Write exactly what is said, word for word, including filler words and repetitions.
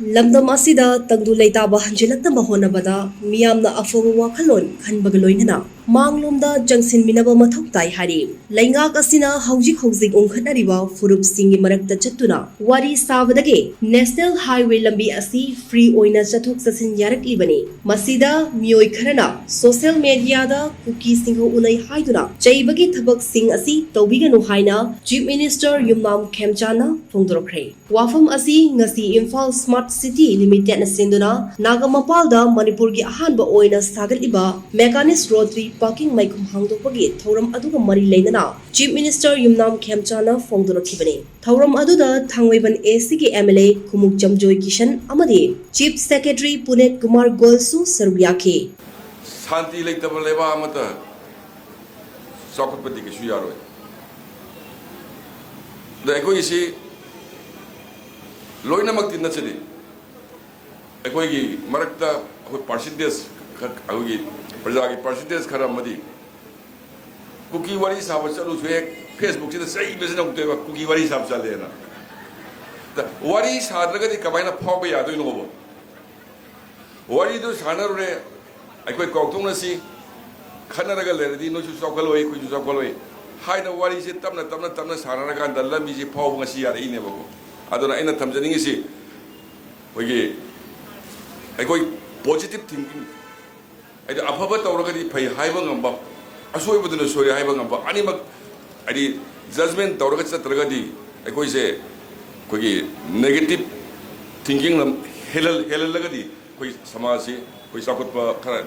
ꯂꯝꯗꯝ ꯑꯁꯤꯗ ꯇꯪꯗꯨ ꯂꯩꯇꯥꯕ ꯍꯟꯖꯤꯜꯂꯛꯅꯕ ꯍꯣꯠꯅꯕꯗ ꯃꯤꯌꯥꯝꯅ ꯑꯐꯕ ꯋꯥꯈꯜꯂꯣꯟ ꯈꯟꯕꯒ ꯂꯣꯏꯅꯅ ꯃꯥꯡꯂꯣꯝꯗ ꯆꯪꯁꯤꯟꯃꯤꯟꯅꯕ ꯃꯊꯧ ꯇꯥꯏ ꯍꯥꯏꯔꯤ꯫ ꯂꯩꯉꯥꯛ ꯑꯁꯤꯅ ꯍꯧꯖꯤꯛ ꯍꯧꯖꯤꯛ ꯎꯪꯈꯠꯅꯔꯤꯕ ꯐꯨꯔꯨꯞꯁꯤꯡꯒꯤ ꯃꯔꯛꯇ ꯆꯠꯇꯨꯅ ꯋꯥꯔꯤ ꯁꯥꯕꯗꯒꯤ ꯅꯦꯁꯅꯦꯜ ꯍꯥꯏꯋꯦ ꯂꯝꯕꯤ ꯑꯁꯤ ꯐ꯭ꯔꯤ ꯑꯣꯏꯅ ꯆꯠꯊꯣꯛ ꯆꯠꯁꯤꯟ ꯌꯥꯔꯛꯂꯤꯕꯅꯤ꯫ ꯃꯁꯤꯗ ꯃꯤꯑꯣꯏ ꯈꯔꯅ ꯁꯣꯁꯤꯌꯦꯜ ꯃꯦꯗꯤꯌꯥꯗ ꯀꯨꯀꯤꯁꯤꯡꯒ ꯎꯅꯩ ꯍꯥꯏꯗꯨꯅ ꯆꯩꯕꯒꯤ ꯊꯕꯛꯁꯤꯡ ꯑꯁꯤ ꯇꯧꯕꯤꯒꯅꯨ ꯍꯥꯏꯅ ꯆꯤꯐ ꯃꯤꯅꯤꯁꯇꯔ ꯌꯨꯝꯅꯥꯝ ꯈꯦꯝꯆꯥꯟꯅ ꯐꯣꯡꯗꯣꯔꯛꯈ꯭ꯔꯦ꯫ ꯋꯥꯐꯝ ꯑꯁꯤ ꯉꯁꯤ ꯏꯝꯐꯥꯜ ꯁ꯭ꯃꯥꯔꯠ ꯁꯤꯇꯤ ꯂꯤꯃꯤꯇꯦꯗꯅ ꯁꯤꯟꯗꯨꯅ ꯅꯥꯒꯥꯃꯄꯥꯜꯗ ꯃꯅꯤꯄꯨꯔꯒꯤ ꯑꯍꯥꯟꯕ ꯑꯣꯏꯅ ꯁꯥꯒꯠꯂꯤꯕ ꯃꯦꯀꯥꯅꯤꯁ ꯔꯣꯇꯔꯤ ꯄꯥꯔꯀꯤꯡ ꯃꯩꯈꯨꯝ ꯍꯥꯡꯗꯣꯛꯄꯒꯤ ꯊꯧꯔꯝ ꯑꯗꯨꯒ ꯃꯔꯤ ꯂꯩꯅꯅ ꯆꯤꯐ ꯃꯤꯅꯤꯁꯇꯔ ꯌꯨꯝꯅꯥꯝ ꯈꯦꯝꯆꯥꯅ ꯐꯣꯡꯗꯣꯔꯛꯈꯤꯕꯅꯤ꯫ ꯊꯧꯔꯝ ꯑꯗꯨꯗ ꯊꯥꯡꯃꯩꯕꯟ ꯑꯦ ꯁꯤꯒꯤ ꯑꯦꯝ ꯑꯦꯜ ꯑꯦ ꯈꯨꯃꯨꯛ ꯖꯝꯖꯣꯏ ꯀꯤꯁꯟ ꯑꯃꯗꯤ ꯆꯤꯐ ꯁꯦꯀ꯭ꯔꯦꯇꯔꯤ ꯄꯨꯅꯦꯠ ꯀꯨꯃꯥꯔ ꯒꯣꯜꯁꯨ ꯁꯔꯨꯛ ꯌꯥꯈꯤ꯫ ꯁꯥꯟꯇꯤ ꯂꯩꯇꯕ ꯂꯩꯕꯥꯛ ꯑꯃꯠꯇ ꯆꯥꯎꯈꯠꯄꯗꯤ ꯀꯩꯁꯨ ꯌꯥꯔꯣꯏ꯫ ꯑꯗ ꯑꯩꯈꯣꯏꯒꯤꯁꯤ ꯂꯣꯏꯅꯃꯛꯇꯤ ꯅꯠꯆꯗꯦ꯫ ꯑꯩꯈꯣꯏꯒꯤ ꯃꯔꯛꯇ ꯑꯩꯈꯣꯏ ꯄꯥꯔꯁꯦꯟꯇꯦꯖ ꯈꯔ, ꯑꯩꯈꯣꯏꯒꯤ ꯄ꯭ꯔꯖꯥꯒꯤ ꯄꯥꯔꯁꯦꯟꯇꯦꯖ ꯈꯔ ꯑꯃꯗꯤ ꯀꯨꯀꯤ ꯋꯥꯔꯤ ꯁꯥꯕ ꯆꯠꯂꯨꯁꯨ ꯍꯦꯛ ꯐꯦꯁꯕꯨꯛꯁꯤꯗ ꯆꯩꯕꯁꯤꯅ ꯑꯃꯨꯛꯇꯣꯏꯕ, "ꯀꯨꯀꯤ ꯋꯥꯔꯤ ꯁꯥꯕ ꯆꯠꯂꯦꯅ"꯫ ꯗ ꯋꯥꯔꯤ ꯁꯥꯗ꯭ꯔꯒꯗꯤ ꯀꯃꯥꯏꯅ ꯐꯥꯎꯕ ꯌꯥꯗꯣꯏꯅꯣꯕ? ꯋꯥꯔꯤꯗꯨ ꯁꯥꯟꯅꯔꯨꯔꯦ, ꯑꯩꯈꯣꯏ ꯀꯥꯎꯊꯣꯛꯅꯁꯤ, ꯈꯟꯅꯔꯒ ꯂꯩꯔꯗꯤ ꯅꯣꯏꯁꯨ ꯆꯥꯎꯈꯠꯂꯣꯏ, ꯑꯩꯈꯣꯏꯁꯨ ꯆꯥꯎꯈꯠꯂꯣꯏ ꯍꯥꯏꯅ ꯋꯥꯔꯤꯁꯦ ꯇꯞꯅ, ꯇꯞꯅ, ꯇꯞꯅ ꯁꯥꯟꯅꯔꯀꯥꯟꯗ ꯂꯝꯕꯤꯁꯦ ꯐꯥꯎꯕ ꯉꯁꯤ ꯌꯥꯔꯛꯏꯅꯦꯕꯀꯣ꯫ ꯑꯗꯨꯅ ꯑꯩꯅ ꯊꯝꯖꯅꯤꯡꯉꯤꯁꯤ, ꯑꯩꯈꯣꯏꯒꯤ, ꯑꯩꯈꯣꯏ ꯄꯣꯖꯤꯇꯤꯚ ꯊꯤꯡꯀꯤꯡ, ꯍꯥꯏꯗꯤ ꯑꯐꯕ ꯇꯧꯔꯒꯗꯤ ꯐꯩ ꯍꯥꯏꯕ ꯉꯝꯕ, ꯑꯁꯣꯏꯕꯗꯨꯅ ꯁꯣꯏ ꯍꯥꯏꯕ ꯉꯝꯕ, ꯑꯅꯤꯃꯛ, ꯍꯥꯏꯗꯤ ꯖꯖꯃꯦꯟ ꯇꯧꯔꯒ ꯆꯠꯇ꯭ꯔꯒꯗꯤ ꯑꯩꯈꯣꯏꯁꯦ ꯑꯩꯈꯣꯏꯒꯤ ꯅꯦꯒꯦꯇꯤꯚ ꯊꯤꯡꯀꯤꯡꯅ ꯍꯦꯜꯍꯜ-, ꯍꯦꯜꯍꯜꯂꯒꯗꯤ ꯑꯩꯈꯣꯏ ꯁꯃꯥꯖꯁꯤ ꯑꯩꯈꯣꯏ ꯆꯥꯎꯈꯠꯄ ꯈꯔ